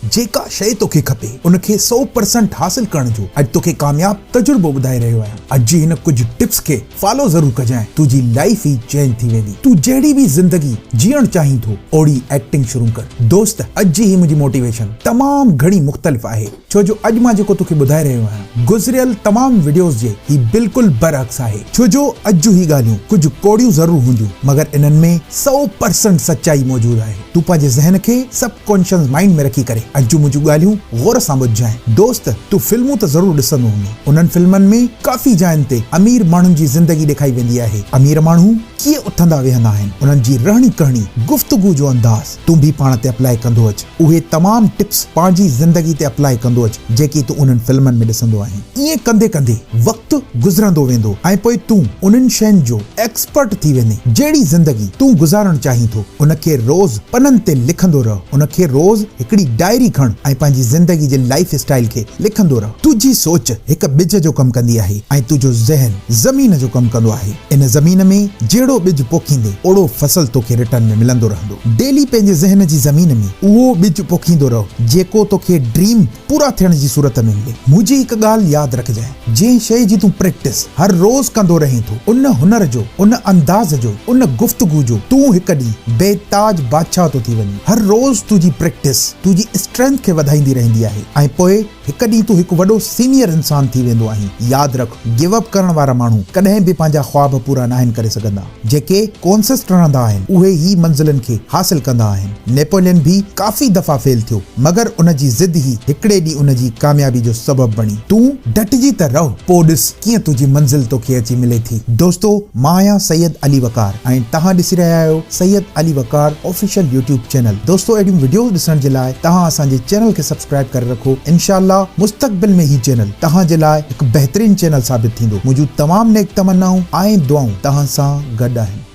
جيڪا شيء توکي کپي ان کي سئو پرسنٽ حاصل ڪرڻ جو اڄ توکي ڪامياب تجربو ٻڌائي رهيو آهيان. اڄ جي هن ڪجهه ٽپس کي فالو ضرور ڪجانء تنهنجي لائيف ئي چينج ٿي ويندي. تون جهڙي به زندگي جيئڻ چاهين ٿو اوڙي ايڪٽنگ شروع ڪر. دوست اڄ جي هي منهنجي موٽيويشن تمام گهڻي مختلف آهي ڇو جو اڄ مان جيڪو توکي ٻڌائي رهيو آهيان گذريل تمام وڊيوز جي هي بلڪل برعڪس آهي ڇو جو اڄ جون هي ڳالهيون ڪجهه ڪوڙيون ضرور هونديون مگر انهن ۾ 100% سچائي موجود آهي. تون پنهنجي ذهن کي سب ڪانشنس مائنڊ ۾ رکي ڪري اڄ جون منهنجون ڳالهيون غور سان ٻڌجانء. دوست تون فلمون ته ضرور ڏسندو هوندين. انهن فلمن ۾ ڪافي جاين تي امير ماڻهن جي زندگي ڏيکائي ويندي آهي. امير ماڻهو ڪيئن اٿندا ويهندا آهن، انهن جي رهڻي ڪهڻي، گفتگو جو انداز تون به پاڻ تي اپلائي ڪندو اچ. اهي تمام ٽپس پنهنجي زندگي تي اپلائي ڪندو اچ جيڪي تون انهن فلمن ۾ ڏسندو آهين. ائين ڪندي ڪندي وقت گذرندو ويندو ۽ پوء تون انهن شين جو ايڪسپرٽ ٿي ويندين. جهڙي زندگي تون گذارڻ چاهين ٿو، ان کي روز پنن تي لکندو رهه. ان کي روز هڪڙي ڊائري کڻ ۽ پنهنجي زندگي جي لائيف اسٽائيل کي لکندو رهه. تنهنجي سوچ هڪ ٻج جو ڪم ڪندي آهي ۽ تنهنجو ذهن زمين جو ڪم ڪندو آهي. ان زمين ۾ جهڙو ٻج پوکيندين، اوڙو فصل توکي رٽرن ۾ ملندو رهندو. ڊيلي پنهنجي ذهن جي زمين ۾ اهو ٻج پوکيندو رهه، جيڪو توکي ڊريم پورا ٿيڻ جي صورت ۾ ملي. منهنجي هڪ ڳالهه ياد رکجانء، جنهن شيء جي تون پريڪٽس هر روز ڪندو رهين ٿو، ان هنر جو، ان انداز جو، ان گفتگو جو تون هڪ ڏينهن بي تاج بادشاهه ٿو ٿي وڃين. هر روز تنهنجي پريڪٽس تنهنجي اسٽرينٿ کي وڌائيندي رهندي آهي ۽ پوء هڪ ڏينهن تون هڪ وڏو سينيئر انسان ٿي ويندو آهين. ياد رک، گيو اپ ڪرڻ وارا ماڻهو ڪڏهن به پنهنجا خواب پورا ناهن ڪري سگهندا. جيڪي ڪونسسٽ رهندا آهن اهي ئي منزلن کي حاصل ڪندا آهن. نيپولين به ڪافي دفعا فيل ٿيو مگر ان جي ضد ئي هڪڙي ڏينهن ان جي ڪاميابي جو سبب بڻي. تون ڊٽجي ته رهه پوء ڏس ڪيئن تنهنجي منزل توکي اچي ملي ٿي. دوستو مان آهيان سيد علي وقار ۽ توهان ڏسي رهيا آهيو Syed Ali Waqar official YouTube channel. دوستو اهڙيون وڊيوز ڏسڻ جي لاء توهان اسان جي چينل کي سبسڪرائب ڪري رکو انشاء الله مستقبل ۾ هي چينل توهان جي لاء هڪ بهترين چينل ثابت ٿيندو. منهنجون تمام نيڪ تمنائون ۽ دعائون توهان سان گڏ آهن.